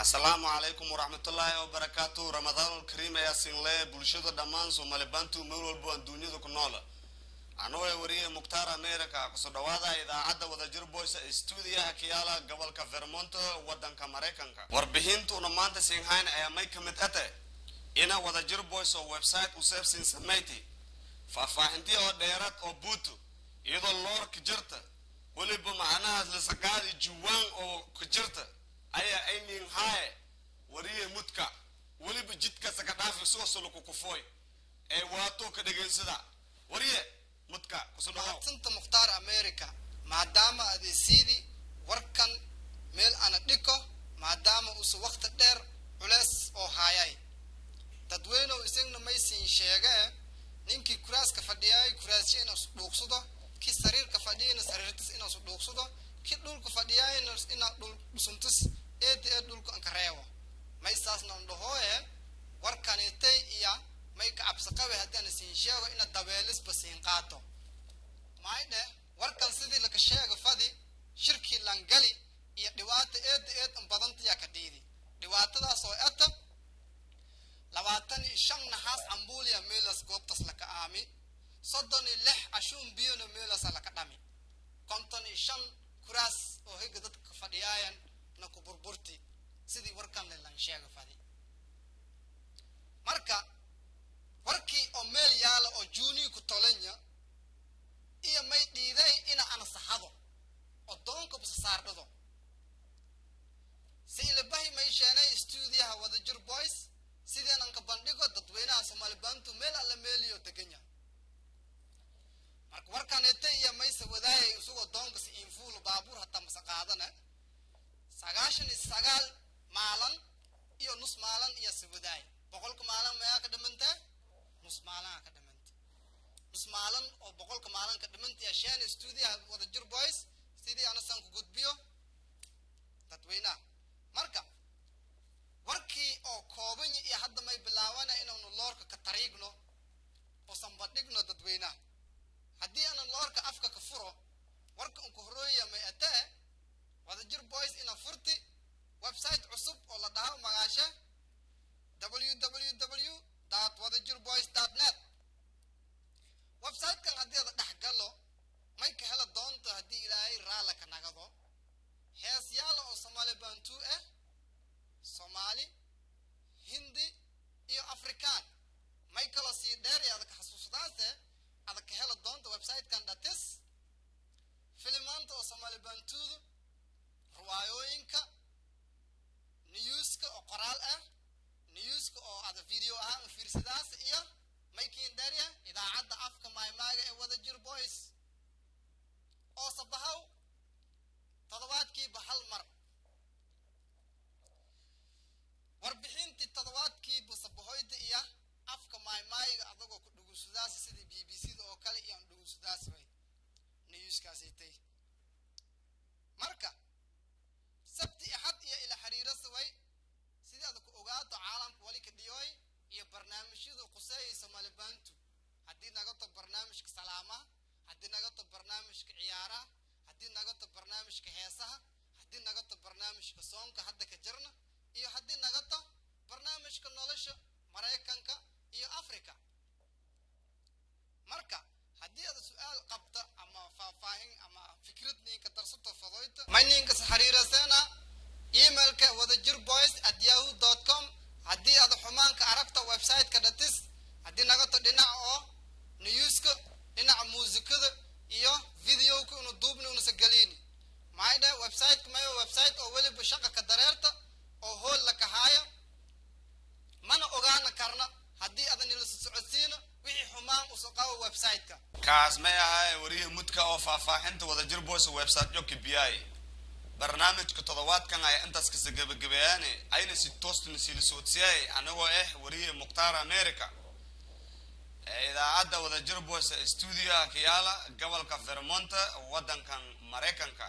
Asalaamu calaykum waraxmatullaahi wabarakaatu. Ramadaanul kariim ayaa sinle bulshada dhammaan Soomaali Bantu meel walbo adduunyada ku noola. Anoo wariye Mukhtaar America, kusoo dhawaada idaacadda Wadajir Boys, stuudiyaha Kiyaala, gobolka Vermont, wadanka Maraykanka. Warbixintuuna maanta sinhayn ayaa may ka mid ate ina Wadajir Boys oo website useebsin samayti faahfaahintii oo dheeraad oo buuto, iyadoo loorka jirta weliba macnahaas lasagaadi juwaan oo ka jirta ayaa aynin haaye wariye mudka weliba jidkaasa ka dhaafi soo suluku kufooy ee waato ka dhegaysada. Wariye mudka, kusoo dhawaw. Mahadsantahay Mukhtaar America, maadaama adeesiidii warkan meel ana dhiko, maadaama uusa wakti dheer culeys oo haayay dadweynow. Isagna maysin sheegee ninkii kuraaska fadhiyay kuraasyo inuu dhuuqsado, kii sariirka fadhiyayna sariirtis inuu dhuuqsado, kii dhulka fadhiyayna inaa dhul dhusuntis eedi ee dhulka anka reebo. May saasna ndhahooye warkanitay iya may ka cabsi qabe haddii ana siin sheego ina dabeelisba siin qaato. Maxay dheh warkan sidii laka sheega fadi shirkii langali iyo dhibaata eeda eed an badantayaa ka dhiidi. Dhibaatadaas oo eta 25 naxaas cambuuliya meelas goobtas laka aami, 36 cashuun biyona meelasa laka dhami, 55 kuraas oo higa dadka fadhiyaayan na ku burburti sidii warkan lelan sheega fadi. Marka warkii oo meel yaala oo juunii ku tolanya iyo may dhiiday ina ana saxado oo doonka busa saardhado si ilabahi may sheenay stuudiyaha Wadajir Boys sideenan ka bandhigo dadweynaha Soomaali Bantu meel alla meeliyo deganya. Marka warkanete iyo mayse wadaayay isagoo doonka si infuulo baabuur hataa mase qaadana 99 maalin iyo nus maalin iyo si wadaay 100-ka maalin mayaa ka dhimantee, nus maalin ka dhimantay, nus maalin oo 100-ka maalin ka dhimantay sheen stuudiyaha Wadajir Boys sidii anasan ku gudbiyo dadweynaha. Marka warkii oo kooban iyo hadda may bilaabana inaanu loorka ka tariigno oo sambadhigno dadweynaha. Haddii aanan loorka afka ka furo, warka unku horooya may atee Wadajir Boys ina furti website cusub oo la dhaho magaashe www.wadajirboys.net. Website-kan haddii ada dhex galo may ka hela doonto, haddii Ilaahay raalla ka nagado, heesyaala oo Soomaali Bantu ah, Soomaali, Hindi iyo Afrikaan. May kaloo sii dheer iyo adag xasuusdaase adag ka hela doonta website-kan dhatis filimaanta oo Soomaali Bantuudu, riwaayooyinka, newska oo qoraal ah, newska oo ada video ahaan fiirsadaas, iyo maykiin dheerya idaacadda afka maymaaga ee Wadajir Boys oo sabahow toddobaadkiiba hal mar. Warbixintii toddobaadkiiba sabahoyda iyo afka maaymaayga adagoo ku dhugunsadaas sidii BBC da oo kale iyo aan dhugunsadaas way newskaasaytay. Marka sabti, axad iyo ila xiriirasa way sidii aad ku ogaato caalamka wali ka dhiyooy iyo barnaamijyada quseeyay Soomaali Bantu, haddii naga to barnaamijka salaamaha, haddii naga to barnaamijka ciyaaraha, haddii naga to barnaamijka heesaha, haddii naga to barnaamijka soonka hadda ka jirna, iyo haddii naga to barnaamijka nolosha Maraykanka iyo Africa. Marka haddii aad su-aal qabta ama faahfaahin ama fikrad ninka darsato fadoyta, may ninka xiriirasena emailka wadajirboys@yahoo.com. Haddii aad xumaanka aragto website-ka dhatis, haddii nagato dhinaca oo newska, dhinaca muusikada iyo videoka unu duubni unusa gelini. Maxay dhahay website-ka mayo website oo weliba shaqa ka dareerta oo hool la kahaayo, mana ogaana karna haddii adan ila socodsiino wixii xumaan usoo qabo website-ka. Kaas may ahay wariye mudka oo faahfaaxinta Wadajir Boys website yo kbiyay. Barnaamijka toddobaadkan ayaa intaas kasa gebagabeeyaane ayna si toosna siila socodsiiyay anagoo ah wariye Mukhtaar America ee idaacadda Wadajir Boys, stuudiyaha Kiyaala, gobolka Vermont, wadankan Maraykanka.